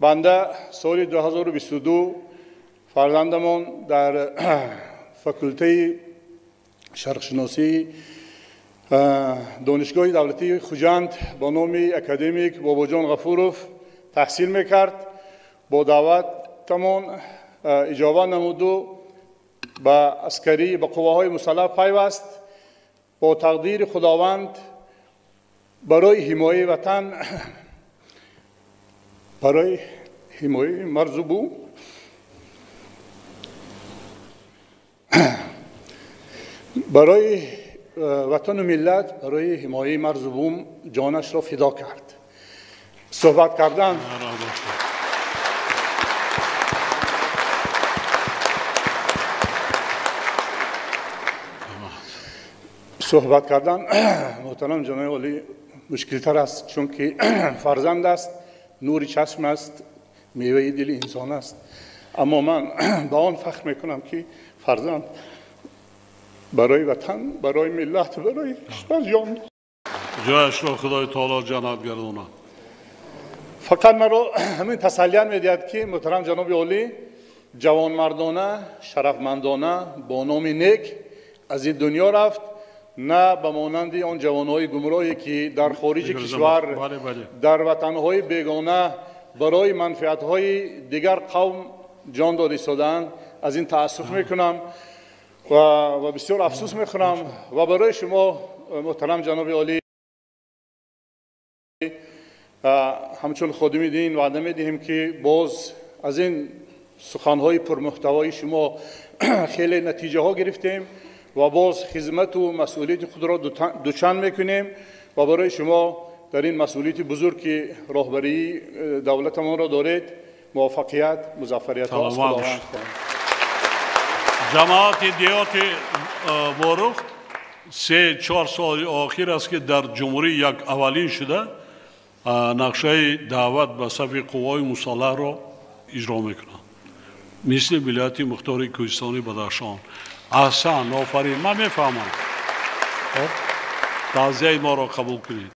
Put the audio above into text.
Банда соли 2022 фарзандамон дар факултаи шарқшиносии Донишгоҳи давлатии Хуҷанд бо номи академик Бобоҷон Ғафуров таҳсил мекард. Бо даъватамон иҷоба намуду ба аскарӣ, ба қувваҳои мусаллаҳ пайваст. Бо тақдири Худованд барои ҳимояи ватан, барои ҳимояи марзу бум, барои ватану миллат, барои ҳимояи марзу бум ҷонашро фидо кард. Суҳбат кардан муҳтарам ҷаноби олӣ мушкилтар аст, чунки фарзанд аст, нури чашм аст, меваи дили инсон аст. Аммо ман ба он фахр мекунам, ки фарзанд барои ватан, барои миллат, барои кишвар ҷон. Ҷояшро Худои таоло ҷаннат гардонад. Фақат маро ҳамин тасаллият медиҳад, ки муҳтарам ҷаноби олӣ ҷавонмардона, шарафмандона бо номи нек аз ин дунё рафт, на ба монанди он ҷавонҳои гумроҳе, ки дар хориҷи кишвар, дар ватанҳои бегона барои манфиатҳои дигар қавм ҷон дода истодаанд. Аз ин таассуф мекунам ва бисёр афсӯс мехӯрам. Ва барои шумо муҳтарам ҷаноби олӣ ҳамчун ходими дин ваъда медиҳем, ки боз аз ин суханҳои пурмуҳтавои шумо хеле натиҷаҳо гирифтем ва боз хизмату масъулияти худро дучанд мекунем ва барои шумо дар ин масъулияти бузург, ки роҳбарии давлатамонро доред, муваффақият, музаффариятҳо аз Худованд хоҳем. Ҷамоати деҳоти Ворух 3-4 соли охир аст, ки дар ҷумҳурӣ як аввалин шуда нақшаи даъват ба сафи қувваҳои мусаллаҳро иҷро мекунанд, мисли вилояти мухтори Кӯҳистони Бадахшон. Аҳсан, офарин, ман мефаҳмам. Таъзияи моро қабул кунед.